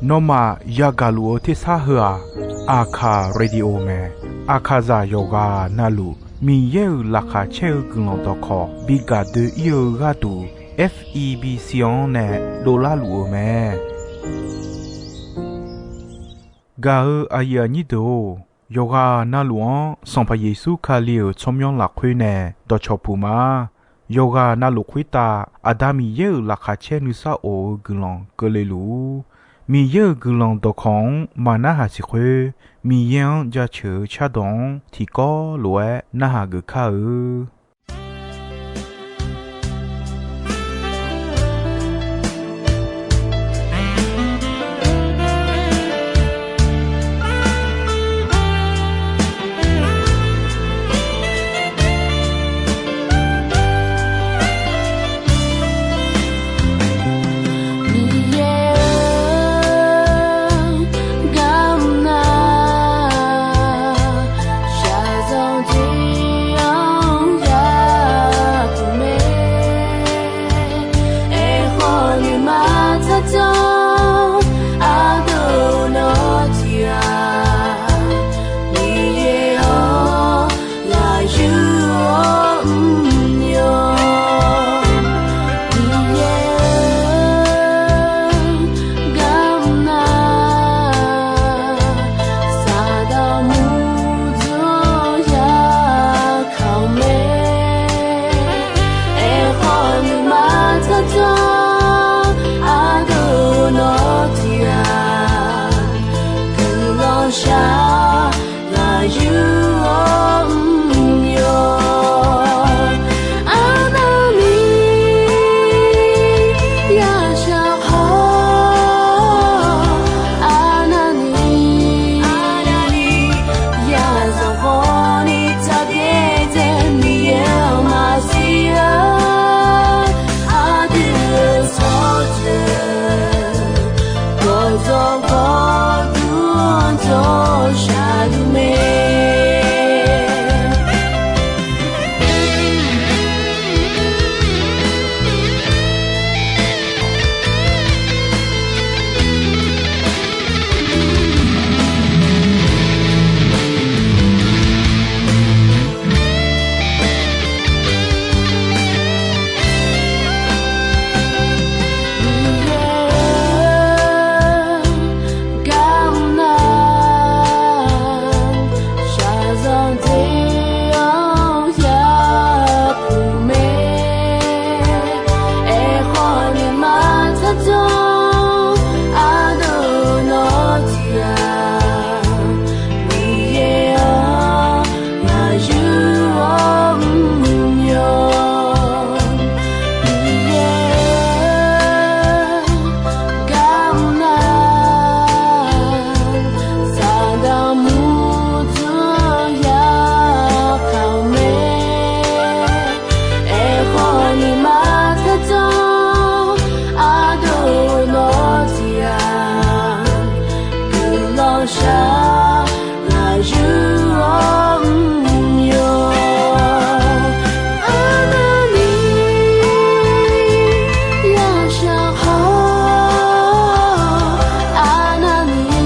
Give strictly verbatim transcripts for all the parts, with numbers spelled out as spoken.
Nawmaf yagaq luf-eu tersar heu-aq, Aqkaq Radio mae. Aqkaqzaq yawqghaq navluf Miqyaer-euq laqkhaq caer-eu guiqlanq dawqkawq bi gaq doe-ir-eu gharduq, F E B C-anr nae dovlar luf-eu mae. Gaq-eu aqyuif aqnyir deuq-or, yawqghaq navluf-anr Sanqpaq Yeqsur Kali-euq tsawrmyanr lafkhoer nae dawqcawq puq ma. Yawqghaq navluf khoertav Aqda Miqyaer-euq laqkhaq caer nuisar of-eu guiqlanq keuvle luf-ur. Miqyaer-euq guiqlanq dawqkawq-anr maqnarhaq siq khoer, Miqyaer-anr jaceuq-eu cardawq-anr tiqkawv lof-aer narhaq geuf kar-eu. Miqyaer-or, garmr nar, shaqzanq tiq-anr yapuq mae. Aerkhawf nuima tsardzanr ardov nawr tiq-aq, Miqyaer-or, ngaq yur-awr mrnya. Miqyaer-or, garmr nar, Saqdaq murdzanr yakaq-eu mae. Aerkhawf nuima tsardzanr ardov nawr tiq-aq, guiqlanq shaq ngaq yur-awr mrnya. Arnavni yashaq khawf, arnavni yazanq khawf ni tsaqbyaer dzae Miqyaer-anr maqsiq-a. Aqdui-euq tsawrjeuq gawqdzawq gawqdmr dawq shaqluf mae. Miqyaer-or, garmr nar, shaqzanq tiq-anr yapuq mae. Aerkhawf nuima tsardzanr ardov nawr tiq-aq, Miqyaer-or, ngaq yur-awr mrnya. Miqyaer-or, garmr nar, Saqdaq murdzanr yakaq-eu mae. Aerkhawf nuima tsardzanr ardov nawr tiq-aq, guiqlanq shaq ngaq yur-awr mrnya. Arnavni yashaq khawf, arnavni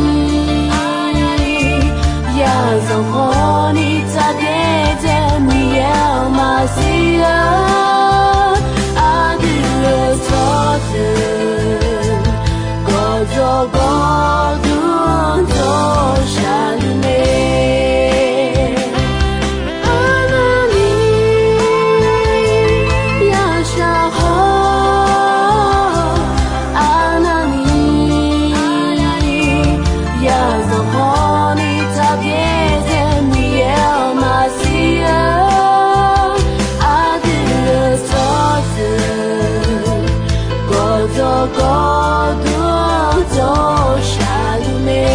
yazanq khawf ni tsaqbyaer dzae Miqyaer-anr maqsiq-a. Aqdui-euq tsawrjeuq gawqdzawq gawqdmr dawq shaqluf mae. Arnavni yashaq khawf, arnavni yazanq khawf ni tsaqbyaer dzae Miqyaer-anr maqsiq-a. Aqdui-euq tsawrjeuq gawqdzawq gawqdmr dawq shaqluf mae.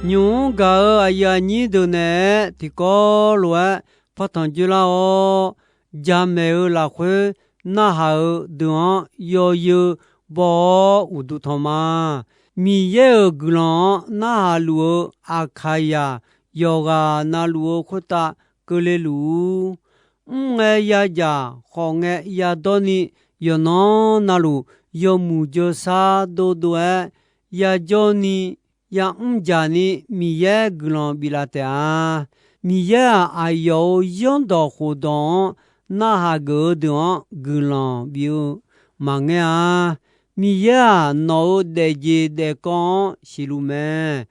Nymq-mr gaq-eu aqyuif aqnyir deuq naeq-aer tiqkawv lof-aer partanq dzoerlar-awr, jamaeq-eu lafkhoer narhaq-eu deuq-anr yawzeu baw-awr uqduq tanq ma. Miqyaer-euq guiqlanq-anr narhaq luf-eu Aqkaqyaq yawqghaq na luf-eu khoertav keuvle luf-ur. Mrngae yadzaq khawf ngae yadawr ni, yawqnan navluf yawmuiq jawrsar dovdov-aer yajawr ni, yamr dzaq ni Miqyaer guiqlanq biflaf taef-a. Miqyaer-aq, aqyawf-euq zanrdawq khofdawq-anr narhaq geuf-eu deuq-anr guiqlanq bif-eu maqngeur-a. Miqyaer-aq, nawq-euq daefjeq daefkawv-anr siqluf mae.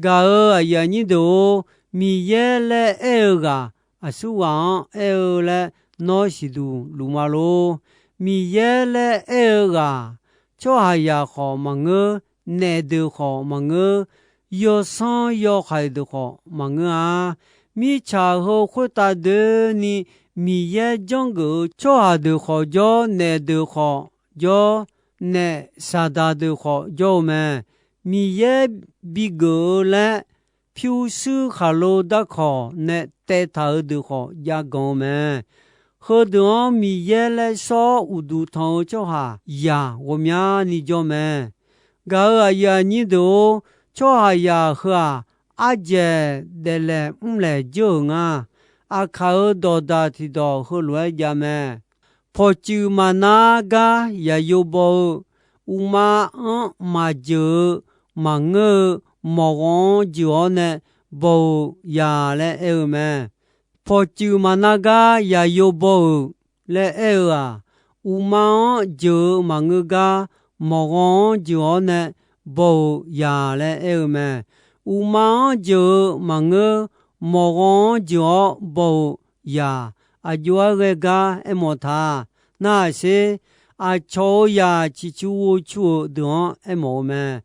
Gaq-euq aqyuif aqnyir deuq-or, Miqyaer laer aer-eu ghaq aqsurghaq-anr aer-eu laer nawr siqduq luf ma lor. Miqyaer laer aer-eu ghaq, tsawrhaqzaq khawf maqngeur, naef deuq khawf maqngeur, yawsanr yawhaiq deuq khawf maqngeur-a. Mirtsaq heu khoertav doeni Miqyaer janrgeuf-eu tsawrhaq deuq khawf jawr, naef deuq khawf jawr, naef Saqdaq deuq khawf jawr-eu mae. Miqyaer bigeuf-eu laer pyurshuir khaqlo darkawq nae taev taq-euq deuq khawf jav ganq-eu mae. Heudeuq-anr Miqyaer laer sawr-awr uqduq tanq-eu tsawrhaqzaq ghawqmyani jawr mae. Gaq-euq aqyuif aqnyir deuq-or, tsawrhaqzaq heu-aq, ardzaeq daeflaeq mrlaeq dzeur-euq nga. Aqkaq-euq dawqdaq tiqdawq heulof-aer jav mae. Pawqtsuif maqnar gar yaqyo baw-eu, uqma-anr maqjeuq-eu maqngeur-eu mawqghanq-anr jeuq-awr nae baw-eu ya laer aer-eu mae. Pawqtsuif maqnar gar yaqyo baw-euq laer aer-eu-aq, uqma-anr jeuq-eu maqngeur gar mawqghanq-anr jeuq-awr nae baw-eu ya laer aer-eu mae. Uqma-anr jeuq-eu maqngeur, mawqghanq-anr jeuq-awr baw-eu ya, aqjox-aer ghae gar aermawf ta. Narhaq sher, aqcawq-euq zaq ciqcur ghovcur-eu deuq-anr aermawf-eu mae.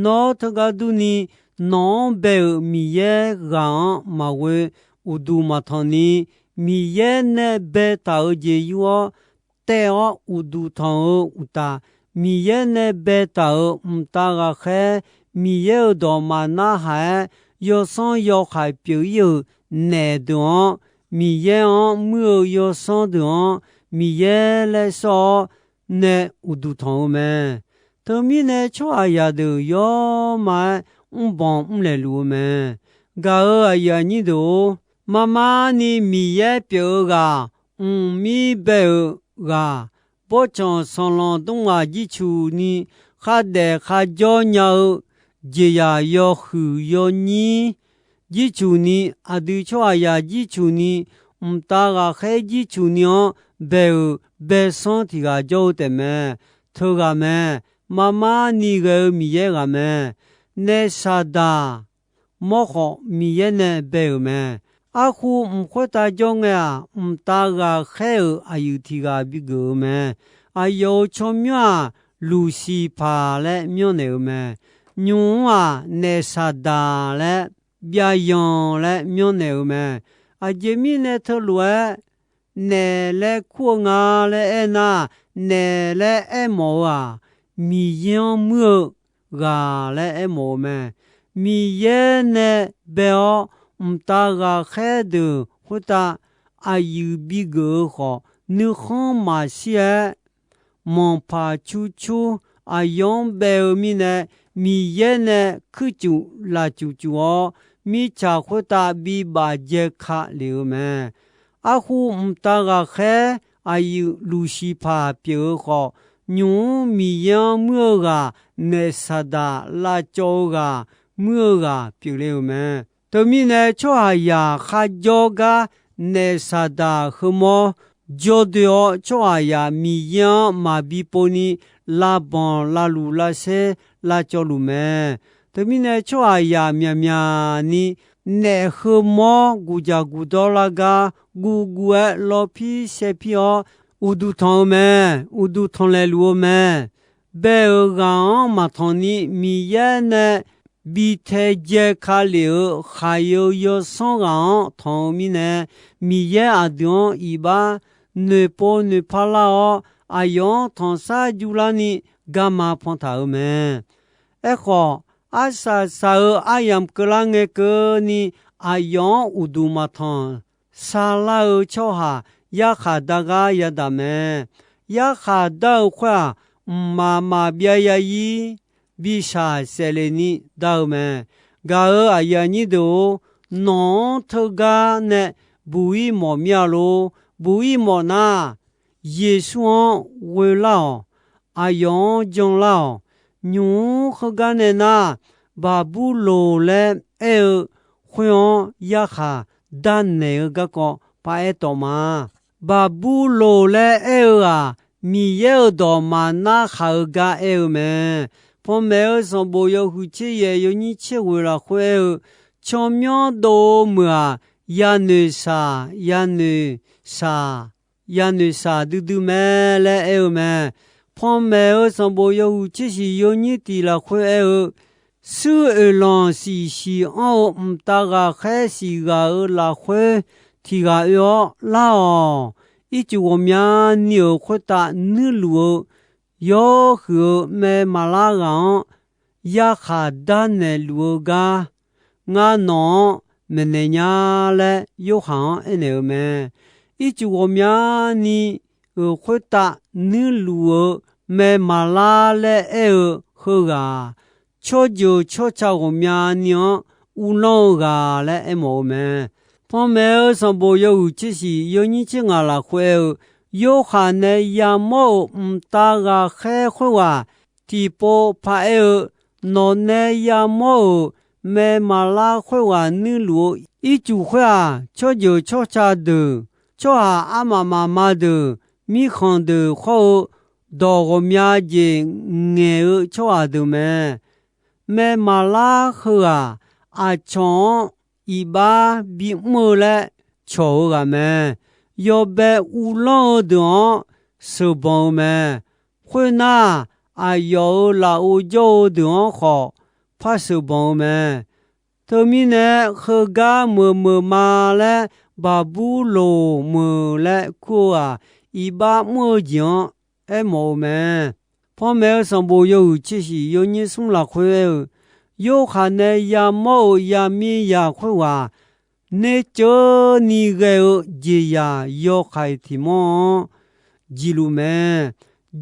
Nawr teugar durni, nawq-anr bae-euq Miqyaer ghaq-anr maqghoe uqduq maqtanq ni, Miqyaer nae baetaq-euq jeq yur-awr, taev-awr uqduq tanq-eu uqtaf, Miqyaer nae baetaq-euq mqtav ghaqkhaer, Miqyaer-euq dawq maqnarhaq-aer, yawsanr yawhaiq pyeuf-ir-euq naef deuq-anr, Miqyaer-anr muir-eu yawsanr deuq-anr, Miqyaer laer sawr-awr nae uqduq tanq-eu mae. Teumirnae tsawrhaqzaq deuq yawrma-aer mrbanq mrlaeq luf-eu mae. Gaq-euq aqyuif aqnyir deuq-or, marmar ni Miqyaer pyeuf-eu ghaq, mqmir bae-euq ghaq, bawrtsanq sanqlanq dmrghaq jircuf ni, khardaef kharjawr nya-eu jeqzaq yawhuiq yawnyir jircuf ni, aqdui tsawrhaqzaq jircuf ni, mqtav ghaqkhaer jircuf ni-anr bae-euq baesanr tiq ghaq jawr-eu taef mae. Teughaq mae. Marmar ni ghae-eu Miqyaer ghaq mae. Naef Saqdaq mawr khawf Miqyaer nae bae-euq mae. Arkhu mq khoertav jawr ngae-aq, mqtav ghaqkhaer-euq aqyuif tiq ghaq bigeuf-eu mae. Aqyawf-euq tsawrmyanr-aq, Luqsiqpaq laer myanrnaeq-eu mae. Nymq-mr-aq, Naef Saqdaq laer, Byavyanq laer myanrnaeq-eu mae. Aqjeq mirnae teulof-aer naef laer kur-eu nga laer aernar, naef laer aermawf-eu-aq, Miqyaer-anr muir-eu ghaq laer aermawf-eu mae. Miqyaer nae bae-awr, mqtav ghaqkhaer deuq khoertav aqyuif bigeuf-eu khawf, nuikhanr maqshir-aer, manqpaq cur cur aqyawf-anr bae-eu mirnae, Miqyaer nae kuircuf lafcuf cuf-awr, mirtsaq khoertav bibaf jae ka lef-eu mae. Arkhu mqtav ghaqkhaer aqyuif Luqsiqpaq pyeuf-eu khawf, nymq-mr Miqyaer-anr muir-eu ghaq Naef Saqdaq lavcawv-eu ghaq muir-eu ghaq pyeufle-euq mae. Teumirnae tsawrhaqzaq kharjawr gar Naef Saqdaq heumawr jawrdoe-awr, tsawrhaqzaq Miqyaer-anr maqbi pov ni lavbanq lavluf lavsaer lavcawv luf mae. Teumirnae tsawrhaqzaq myaqmyaq ni naef heumawr guqjaq guqdawr lar gar guvguv-aer lawpir saepir-awr uqduq tanq-eu mae. Uqduq tanqlaeq luf-eu mae. Bae-euq ghaq-anr maqtanq ni Miqyaer nae bi tae jae ka lef-euq khaq-eu yawsanr ghaq-anr tanq-eu mirnae, Miqyaer aqdui-anr iqbax noeqpov noeqpar lar-awr, aqyawf-anr tanqsar juvlar ni garma pantaq-euq mae. Aerkhawf, arsaq saq-eu aryamq keuvlar ngae keuvni aqyawf-anr uqduq maqtanq sharlar-eu tsawrhaq yarkhaq dar gar yadaq mae. Yarkhaq dar-eu khoer-aq, mqmaq maqbyav ya ir, bi shaq saef le ni dar-eu mae. Gaq-euq aqyuif aqnyir deuq-or, nawq-anr teugar nae buq ir mawf mir-a lor. Buq ir mawf nar, Yeqsur-anr ghoelar-awq. Aqyawf-anr janlar-awq. Nymq-mr heugar nae nar, Baqburloq laer aer-eu khoer-anr yarkhaq darnaeq-eu garkawv paraer tawf ma. Baqburloq laer aer-eu-aq, Miqyaer-euq dawq maqnar khaq-eu gar aer-eu mae. Panmaeq-eu sanqbof yawhuiq tser yaef yawnyir tser ghoeq lafkhoer aer-eu, tsawrmyanr dov-eu meuq-aq, yanoeq shaq, yanoeq shaq, yanoeq shaq duidui mae laer aer-eu mae. Panmaeq-eu sanqbof yawhuiq tser shiq yawnyir tiq lafkhoer aer-eu, shuir oeq lanq siqsiq anr-eu mqtav ghaqkhaer siq ghaq-euq lafkhoer tiq ghaq oe-awr lar-awq. Ircuf ghawqmyani-euq khoertav nuirluf-eu yawhuiq-eu mae maqlar ghaq-anr yarkhaq darnaeq luf-eu gar, ngar nawq-anr maeqnaeq nya laer Yorhaq-anr aernaeq-eu mae. Ircuf ghawqmyani-euq khoertav nuirluf-eu mae maqlar laer aer-eu heughaq-aq, tsawrjeuq tsawrca ghawqmyani-anr uvlanr-eu ghaq laer aermawf-eu mae. Panmaeq-eu sanqbof yawhuiq tser shiq yawnyir tser ngaq lafkhoer aer-eu, Yorhaq nae yamawr-euq mqtav ghaqkhaer khoerghaq tiqpov paraer-eu, nawq nae yamawr-euq mae maqlar khoerghaq nuirluf-eu ircuf khoer-aq, tsawrjeuq tsawrca deuq, tsawrhaq armaf mafma deuq, mirkhanq deuq khawr-eu dawq ghawqmya jeq ngaeq-eu tsawrhaq deuq mae. Mae maqlar heughaq aqcawq-anr iqbax bimr-eu laer cawq-eu ghaq mae. Yawbae uvlanr-eu deuq-anr sheuqbanq-eu mae. Khoernar, aqyawf-euq lafov jawr-eu deuq-anr khawf par sheuqbanq-eu mae. Teumirnae, heugar meuq meuq ma laer Baqburloq meuq laer kur-eu-aq, iqbax mr-eu jeq-anr aermawf-eu mae. Panmaeq-eu sanqbof yawhuiq tser shiq yawnyir smr lafkhoer aer-eu, Yorhaq nae yamawr-euq yamir yaq khoerghaq nerceuvni ghae-eu jeqzaq yawhaiq tiq mawr-anr jeqluf mae.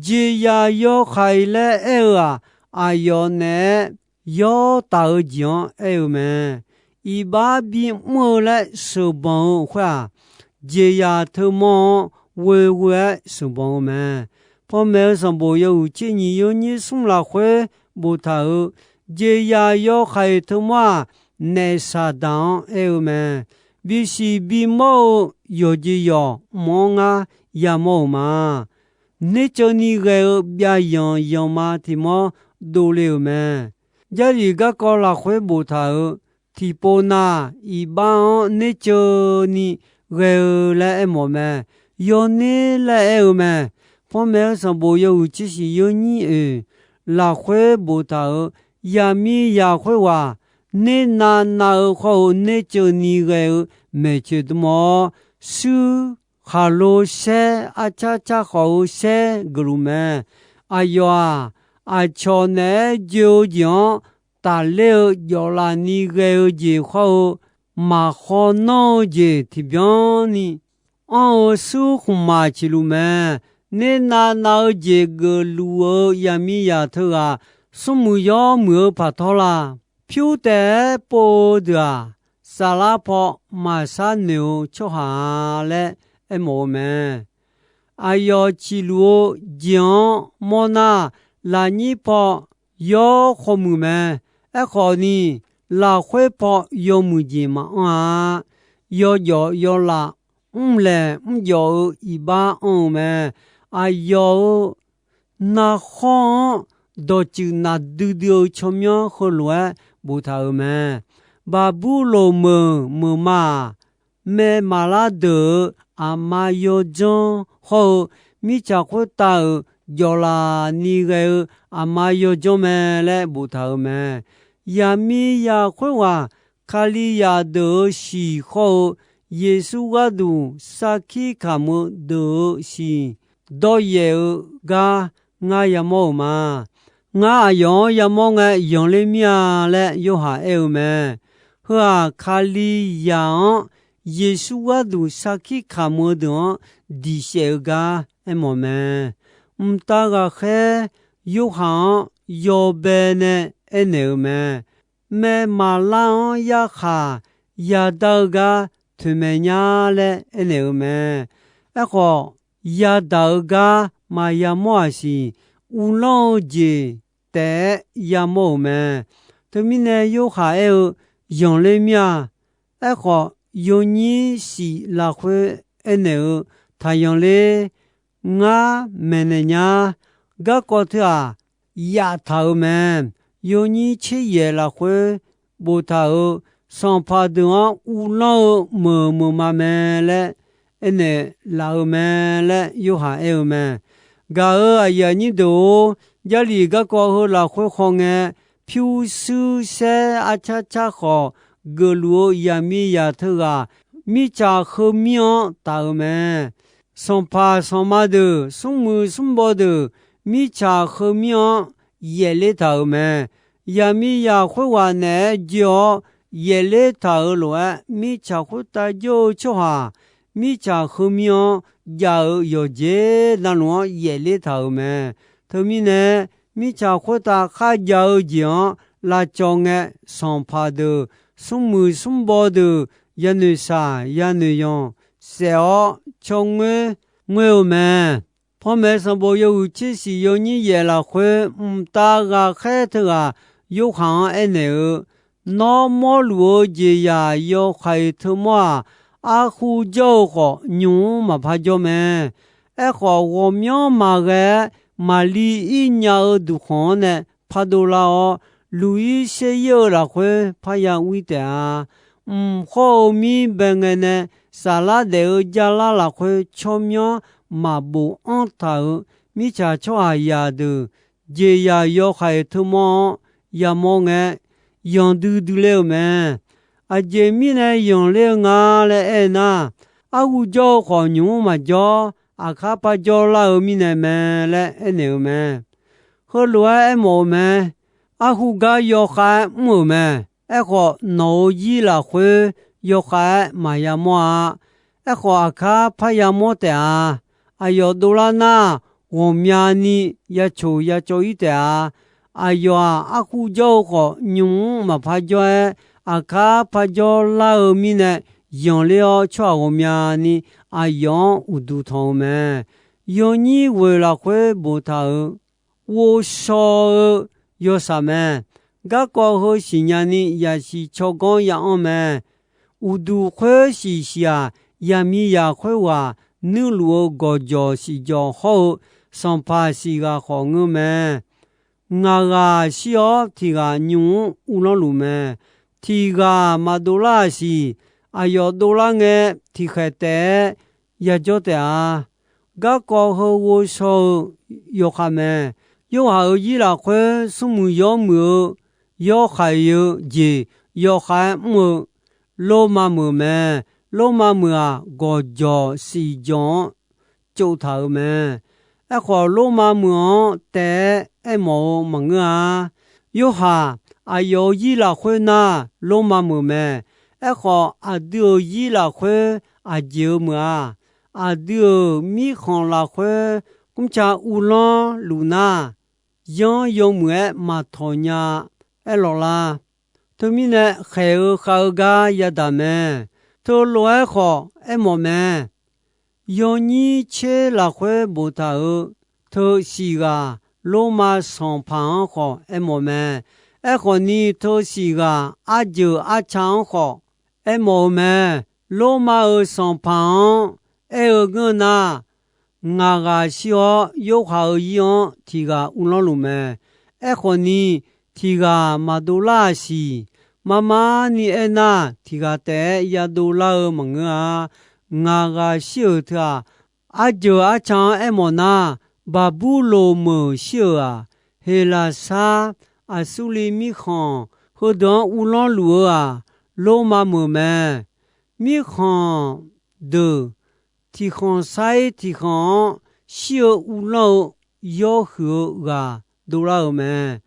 Jeqzaq yawhaiq laer aer-eu-aq, aqyawf naeq-aer yawr taf-eu jeq-anr aer-eu mae. Iqbax bimr-eu laer sheuqbanq-eu khoer-aq, jeqzaq teumawr-anr ghoeghoe-aer sheuqbanq-eu mae. Panmaeq-eu sanqbof yawhuiq tser nyiq yawnyir smr lafkhoer boftaq-euq, jeqzaq yawhaiq teumawr-aq, naef Saqdaq-anr aer-eu mae. Bisiq bimawr-eu yawqjeq yawq mq-anr ngar yamawr-euq ma. Nerceuvni ghae-eu byavyanq yanqma tiq mawr dovle-euq mae. Jarlif garkawv lafkhoer boftaq-euq, tiqpov nav iqbax-anr nerceuvni ghae-eu laer aermawf mae. Yawner laer aer-eu mae. Panmaeq-eu sanqbof yawhuiq tser shiq yawnyir oeq lafkhoer boftaq-euq, yaqmir yaq khoerghaq nernav nav-eu khawr-eu nerceuvni ghae-eu maeqtsoeq dmawr-awr, shuir khaqlo saer arcar car khawf-eu saer geufluf mae. Aqyawf-aq, aqcawq naeq-aer joe-eu jeq-anr tafler-eu jawflaf ni ghae-eu jeq khawr-eu maqkhaw nanr-eu jeq tiqbyan ni anr-eu shuir khmqmaq ciqluf mae. Nernav nav-eu jeq geufluf-eu yaqmir yaq teughaq, smrmuiq yawmuiq-eu paq tawr la. Pyur taef-aer pov-eu deuq-aq, saflar paw maqshar noeq-eu tsawrhaq-a laer aermawf-eu mae. Aqyawf ciqluf-eu jeq-anr mawrnar, lafnyir paw yawr khawmuiq mae. Aerkhawf ni, lafkhoer paw yawmuiq jeq maqanr-a. Yawjawf yawlaf mrlaeq mrjawf-eu iqbax anr-eu mae. Aqyawf-euq narkhawr-anr dawqtsuif naqdui dui-eu tsawrmyanr heulof-aer boftaq-euq mae. Baqburloq meuq meuq ma-aq, mae maqlar deuq-euq aqma yawdzanr hawr-eu, mirtsaq khoertav-euq jawflaf ni ghae-eu aqma yawdzanr mae laer boftaq-euq mae. Yaqmir yaq khoerghaq Kalizaq deuq-euq shiq hawr-eu, Yeqsur gharduq sarkir kamq-eu deuq-euq shiq dawryaef-eu gar ngar yamawr-euq ma. Ngar aqyawf-anr yamawr ngae yanqler mir-a laer Yorhaq aer-eu mae. Heu-aq, Kalizaq-anr Yeqsur gharduq sarkir kamq-eu deuq-anr diq saef-eu gar aermawf mae. Mqtav ghaqkhaer Yorhaq-anr yawbae nae aernaeq-eu mae. Mae maqlar-anr yarkhaq yadar-eu gar toeqmaeq nya laer aernaeq-eu mae. Aerkhawf, yadaq-eu gar maqya mawr-aq siq, uvlanr-eu jeq taef-aer yamawr-euq mae. Teumirnae Yorhaq aer-eu, yanqler mir-a. Aerkhawf, yawnyir shif lafkhoer aernaeq-eu, taqyanq ler. Ngar maeqnaeq nya. Garkawv teu-aq, yaftaq-euq mae. Yawnyir tser yaef lafkhoer boftaq-euq, sanqpaq deuq-anr uvlanr-eu meuq meuq ma mae laer aernaeq laf-eu mae laer Yorhaq aer-eu mae. Gaq-euq aqyuif aqnyir deuq-or, Jarlif garkawv heu lafkhoer khawngae, pyurshuir saer arcar car khawf geufluf-eu yaqmiqzaq teughaq, mirtsaq heumir-anr taf-euq mae. Sanqpaq sanqma deuq, smrmuiq smrbaw deuq, mirtsaq heumir-anr yaefler taq-euq mae. Yaqmiqzaq khoerghaq naeq-aer joe-awr yaefler taq-euq lof-aer, mirtsaq khoertav jawr-eu tsawrhaq, mirtsaq heumir-anr jav-eu yawqjeq navluf-anr yaefler taq-euq mae. Teumirnae, mirtsaq khoertav kharjav-eu jeq-anr lavcawv ngae, sanqpaq deuq, smrmuiq smrbaw deuq, yanoeq shaq yanoeq yanq saef-awr tsawrngoer ngoer-eu mae. Panmaeq sanqbof yawhuiq tser shif yawnyir yaef lafkhoer, mqtav ghaqkhaer teughaq Yorhaq-anr aernaeq-eu, Nawr mawrluf-eu jeqzaq yawhaiq teumawr-aq, arhu jawr-eu khawf, nymq-mr maqpar jawr mae. Aerkhawf, ghawqmyanr maqghae-aer, maqli ir nya-eu duqkhanq-anr nae pardov lar-awr, luq-ir ser-ir-eu lafkhoer parya ur-ir taef-a. Mq khawr-eu mir bae ngae nae, saflar daef-eu jarlar lafkhoer tsawrmyanr maqbof anr taq-euq mirtsaq tsawrhaqzaq deuq, jeqzaq yawhaiq teumawr-anr yamawr ngae, yanqdui dui ler-eu mae. Aqjeq mirnae yanqler-eu nga laer aer nar, arhu jawr-eu khawf nymq-mr maqjawr, aqkar parjawr lar-eu mirnae mae laer aernaeq-eu mae. Heulof-aer aermawf-eu mae. Arhu gar yawkhav-aer mr-euq mae. Aerkhawf, nawq-euq zir lafkhoer yawkhav-aer maqya mawr-a. Aerkhawf, aqkar parya mawr taef-a. Aqyawf dovlar nar, ghawqmyani ya coq ya cawv-ir taef-a. Aqyawf-aq, arhu jawr-eu khawf, nymq-mr maqpar jawr-aer, aqkar parjawr lar-eu mirnae, yanqler-awr tsawrhaq ghawqmyani aqyawf-anr uqduq tanq-eu mae. Yawnyir ghoeq lafkhoer boftaq-euq ghovshaw-eu yawshaq mae. Garkawv heu siqnya ni yasiq tsawrganr ya anr mae. Uqduq khoer siq siq-aq, yaqmiqzaq khoerghaq nuirluf-eu gawqjawq siqjawq hawr-eu sanqpaq siq ghaq khawf ngeur mae. Ngaq ghaq shir-awr tiq ghaq nymq-mr uvlanr luf mae. Tiq ghaq maqdov lar-aq siq, aqyawf dovlar ngae tiqkhaeq taef-aer yajawr taef-a. Garkawv heu ghovshaw-eu yawkhav mae. Yorhaq-euq zir lafkhoer smrmuiq yawmuiq-eu yawhaiq-eu jeq yawkhav-aer mr-eu lormav meuq mae. Lormav meuq-aq, gawqjawq siqjawq-anr tsovtaq-euq mae. Aerkhawf, lormav meuq-anr taef-aer aermawf-eu maqngeur-a. Yorhaq aqyawf-euq zir lafkhoer nar lormav meuq mae. Aerkhawf, aqdui-euq zir lafkhoer aqjeq-eu meuq-a. Aqdui-euq mirkhanq lafkhoer mrca uvlanr luf nar, yanr yawmuiq-aer maqtawq nya aerlawq lar. Teumirnae, khaeq-eu khav-eu gar yadaq mae. Teulof-aer khawf aermawf mae. Yawnyir tser lafkhoer boftaq-euq teu siq ghaq lormav sanqpaq-anr khawf aermawf mae. Aerkhawf ni, teu siq ghaq arjeuq arca-anr khawf aermawf-eu mae. Lormav-euq sanqpaq-anr aer-eu ngeur nar, ngaq ghaq shir-awr, Yorhaq-euq zir-anr tiq ghaq uvlanr luf mae. Aerkhawf ni, tiq ghaq maqdov lar-aq siq. Mar mar ni aernar, tiq ghaq taef-aer yadov lar-eu maqngeur-a. Ngaq ghaq shir-euq teu-aq, arjeuq arca-anr aermawf nar, Baqburloq meuq shir-euq-aq, Heqlaqsar, Aqsurliv mirkhanq, heudeuq-anr uvlanr luf-eu-aq, Lormav meuq mae. Mirkhanq deuq tiqkhanq sar-ir tiqkhanq-anr shir-eu uvlanr-eu yawhuiq-eu ghaq dovlar-euq mae.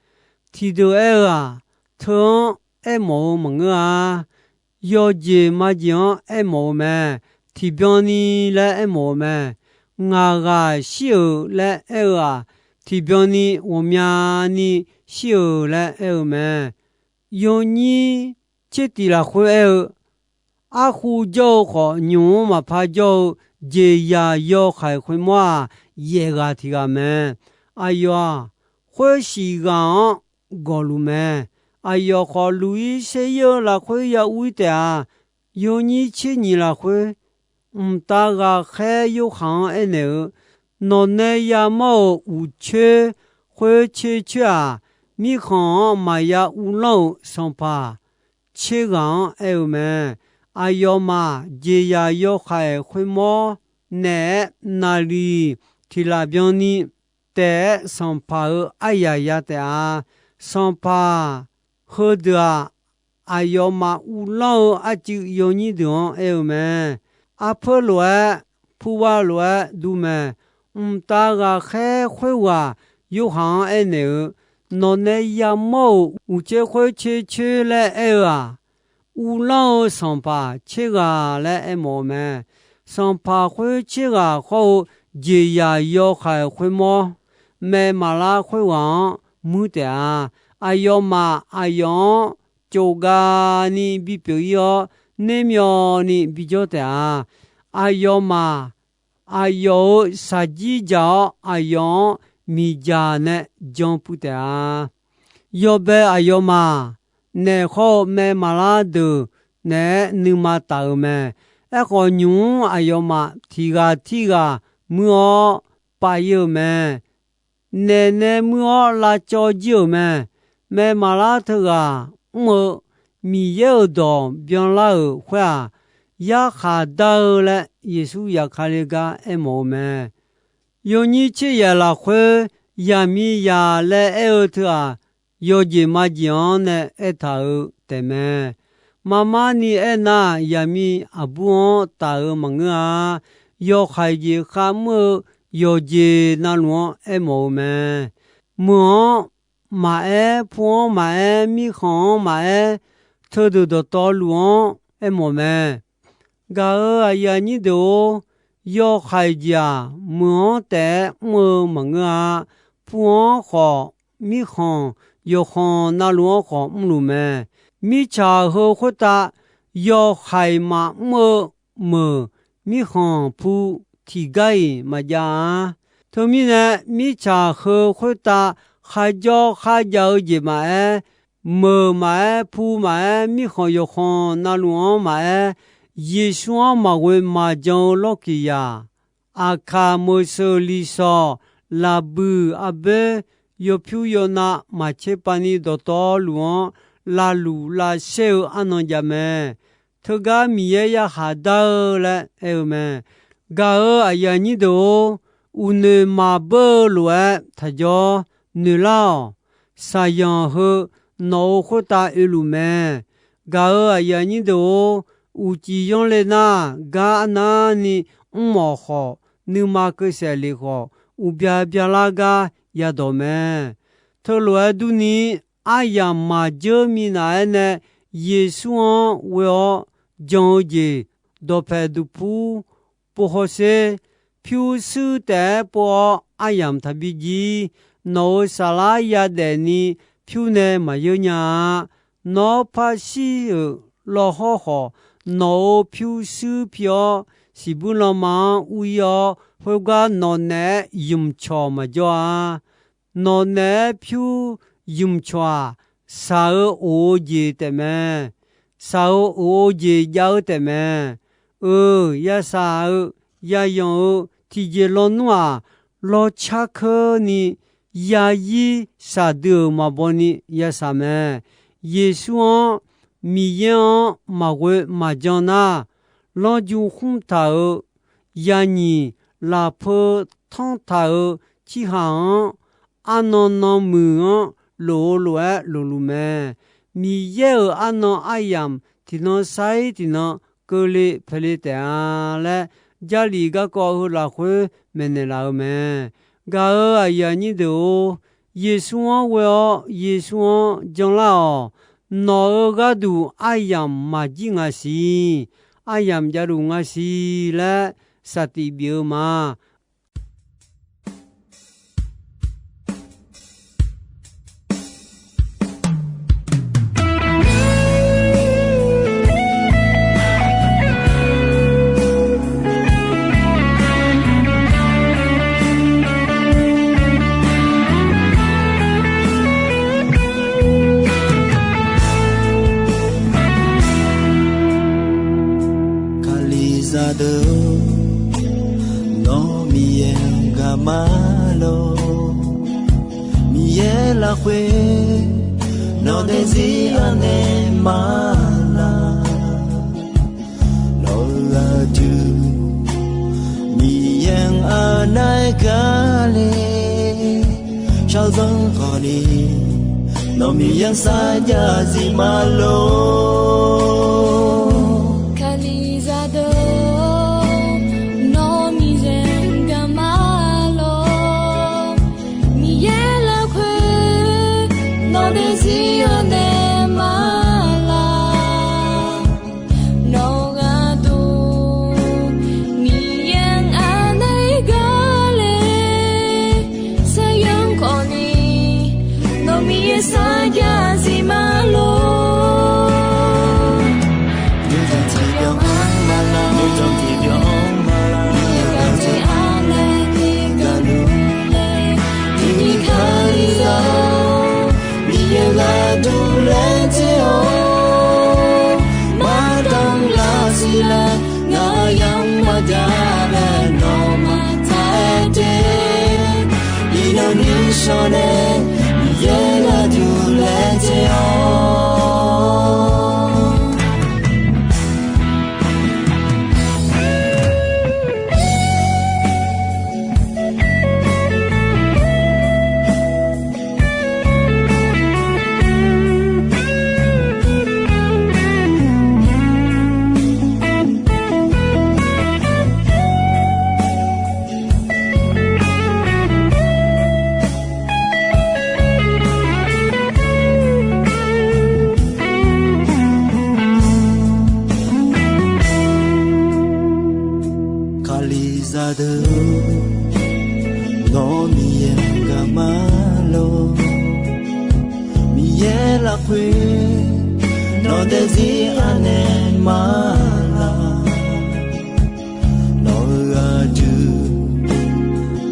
Tiqdeuq aer-eu-aq, teu-anr aermawf-eu maqngeur-a. yawjeq majeq-anr aermawf-eu mae. Tiqbyan ni laer aermawf-eu mae. Ngaq ghaq shir-euq laer aer-eu-aq, tiqbyan ni ghawqmyani shir-euq laer aer-eu mae. Yawnyir tser tiq lafkhoer aer-eu, arkhu jawr-eu khawf, nymq-mr maqpar jawr-eu jeqzaq yawhaiq khoermawr-aq, yaef ghaq tiq ghaq mae. Aqyawf-aq, khoer shif ghaq-anr gawqluf mae. Aqyawf khawf, luq-ir ser-ir-eu lafkhoer ya ur-ir taef-a. Yawnyir tser nyiq lafkhoer, mqtav ghaqkhaer Yorhaq-anr aernaeq-eu, Nawqnae yamawr-euq uqcoer khoer tser coer-aq, mirkhanq-anr maqya uvlanr-euq sanqpaq tser ghaq-anr aer-eu mae. Aqyawfmaf jeqzaq yawhaiq khoermawr naeq-aer naqliq tiq laf byanni taef-aer sanqpaq-euq aryaq ya taef-a. Sanqpaq heudeuq-aq, aqyawfmaf uvlanr-eu arcuiv yawnyir deuq-anr aer-eu mae. Arpeur lof-aer, purbav lof-aer dur mae. Mqtav ghaqkhaer khoerghaq Yorhaq-anr aernaeq-eu, Nawqnae yamawr-euq uqcoer khoer tser coer laer aer-eu-aq, uvlanr-eu sanqpaq tser ghaq laer aermawf-eu mae. Sanqpaq khoer tser ghaq hawr-eu jeqzaq yawhaiq khoermawr, maermaqlar khoerghaq-anr muir taef-a. Aqyawfmaf aqyawf-anr cofgavni bipyeuf-ir-awr, nermyawvni bijawr taef-a. Aqyawfmaf aqyawf-euq shaqjir dzaq-awr, aqyawf-anr miqdzaq nae jan puiv taef-a. Yawbae aqyawfmaf naeq hawr-eu maermaqlar deuq naeq-aer nuima taf-euq mae. Aerkhawf, nymq-mr aqyawfmaf tiq ghaq tirghaq muir-awr pav-ir-eu mae. Naeq nae muir-awr lavcawv jir-euq mae. Maermaqlar teughaq mr-eu Miqyaer-euq dawq byanlar-euq khoer-aq, yarkhaq dar-eu laer Yeqsur yaf ka le gar aermawf-eu mae. Yawnyir tser yaeq lafkhoer, yaqmiqzaq laer aer-eu teu-aq, yawjeq majeq-anr nae aertaq-euq taefmae. Marmar ni aernar, yaqmiq aqbur-anr taf-euq maqngeur-a. Yawhaiq jeq kharmr-eu yawqjeq navluf-anr aermawf-eu mae. Meuq-anr maqaer, pu-anr maqaer, mirkhanq-anr maqaer, teudeuq dawqtawvluf-anr aermawf mae. Gaq-euq aqyuif aqnyir deuq-or, yawhaiq jeq-aq, meuq-anr taef-aer mr-eu maqngeur-a. Pu-anr khawf, mirkhanq yawqkhanq navluf-anr khawf mrluf mae. Mirtsaq heu khoertav yawhaiq maqmr-eu meuq, mirkhanq pu tiqgar-iq maqjav-a. Teumirnae, mirtsaq heu khoertav kharjawr kharjav-eu jeq maqaer, meuq maqaer, pu maqaer, mirkhanq yawqkhanq navluf-anr maqaer, Yeqsur-anr maqghoe maqjan-eu lawrkiq yaq, aqkaq, meuqseuq, liqsawq, laqbuiq, arboer, yawpyur yawnav, maqtser pav ni dawqtawvluf-anr lavluf lavshaer-eu arnan jav mae. Teugar Miqyaer yarkhaq dar-eu laer aer-eu mae. Gaq-euq aqyuif aqnyir deuq-or, uqnoeq maqbeur-eu lof-aer taqjawr, noeqlar-awq. Saqyanq heu nawq-euq khoertav oeluf mae. Gaq-euq aqyuif aqnyir deuq-or, uqcif yanr le nar, gar arnavni mr-awq khawf, nuima keuv saef lef khawf, uqbya byalar gar yadawq mae. Teulof-aer durni, aryamq maqdzeur minav-aer nae Yeqsur-anr ghoe-awr jan-eu jeq, dawqpaeq duqpur, pov hawsher, pyurshuir taef-aer pov-awr aryamq taqbi jir. Nawq-euq saflar yadaef ni pyur nae maqyeur nya-a. Nawr parshir-euq lawhawr khawf, nawq-euq pyurshuir pi-awr, siqbuir lanma-anr ur-ir-awr, khoergar nawq naeq-aer ymqcawq maqjawr-a. Nawq naeq-aer pyur ymqcawq-aq, shaq-eu of-eu jeq taefmae. Shaq-eu of-eu jeq jav-eu taefmae. Euq, yashaq-eu, yayanq-eu, tiqjeq lawnmr-aq, lawrcar keurni, yazir shaqdui-euq maqbaw ni yashaq mae. Yeqsur-anr, Miqyaer-anr maqghoe maqjan nar, lanrju khmr taq-euq, yanyiq lafpeu tanr taq-euq, cirhaq-anr, arnan nanmuiq-anr lof-eu lof-aer lofluf mae. Miqyaer-euq arnan aryamq tiqnan sair tiqnan keuvle paeqle taef-a laer, Jarlif garkawv heu lafkhoer maeqnaeq laf-eu mae. Gaq-euq aqyuif aqnyir deuq-or, Yeqsur-anr ghoe-awr Yeqsur-anr janlar-awq. Nawq-euq gharduq aryamq maqjir nga siq. Aryamq javluf nga siq laer saqtiq bif-eu ma. Kalizaq deuq-or, nawr Miqyaer-anr gaq ma lor. Miqyaer lafkhoer nawq daefzir anaeq ma laq. Nawq-euq aqdui Miqyaer-anr anaeq gaq le. Shawrzanr khawfni nawq Miqyaer-anr sarjax zif ma lor. Kalizaq deuq-or, nawr Miqyaer-anr gaq ma lor. Miqyaer lafkhoer nawq daefzir anaeq ma laq. Nawq gharduq Miqyaer-anr anaeq gaq le. Shawrzanr khawfni nawq Miqyaer sarjax zif ma lor. Nuijan tiqbyan-anr ma laq, nuijan tiqbyan-anr ma laq, Miqyaer gaq jeq anaeq ni gaq luf le. Tiqni Kalizaq-or, Miqyaer gharduq laejae-awr, mardanr lar siq laer ngaq-euq yamq maqjav laer nawmaf taq-aer de. Iqnan ni shawr nae Miqyaer gharduq laejae-awr. Kalizaq deuq-or, nawr Miqyaer-anr gaq ma lor. Miqyaer lafkhoer nawq daefzir anaeq ma laq. Nawq-euq aqdui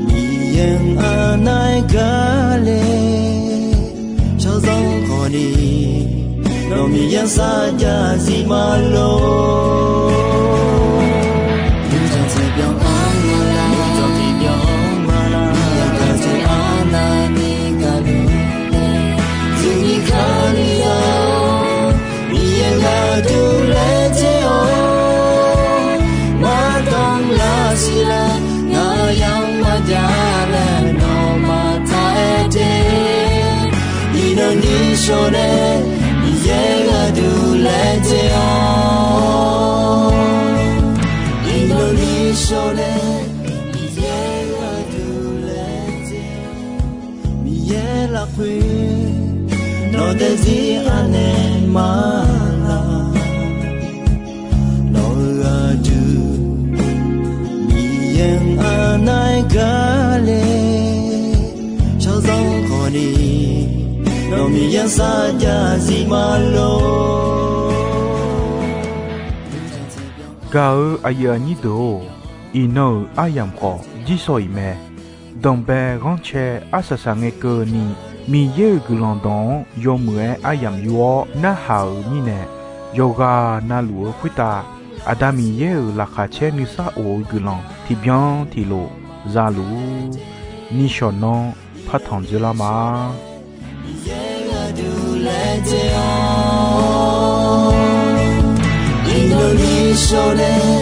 Miqyaer-anr anaeq gaq le. Shawrzanr khawfni nawq Miqyaer-anr sarjax zif ma lor. Nuijan tiqbyan-anr ma laq, nuijan tiqbyan-anr ma laq, Miqyaer gaq jeq anaeq ni gaq luf le. Tiqni Kalizaq-or, Miqyaer gharduq laejae-awr, mardanr lar siq laer ngaq-euq yamq maqjav laer nawmaf taq-aer de. Iqnan ni shawr nae Miqyaer gharduq laejae-awr. Iqnan ni shawr nae Miqyaer gharduq laejae-awr. Miqyaer lafkhoer nawq daefzir anaeq ma laq. Nawq-euq aqdui Miqyaer-anr anaeq gaq le. Shawrzanr khawfni nawq Miqyaer-anr sarjax zif ma lor. Gaq-eu aqyuif aqnyir deuq-or, iqnan-euq aryamq khawf jirshaw-iq mae. Danqbae ghanrcae arsaq saq ngae keuvni, Miqyaer-euq guiqlanq dawq-anr yawmuiq-aer aryamq yur-awr narhaq-euq mirnae, yawqghaq navluf-eu khoertav Aqda Miqyaer-euq laqkhaq caer nuisar of-eu guiqlanq tiqbyan tiqlof za luf-ur. Nishawq nanr partanq dzeurlar ma. Iqnan ni shawr nae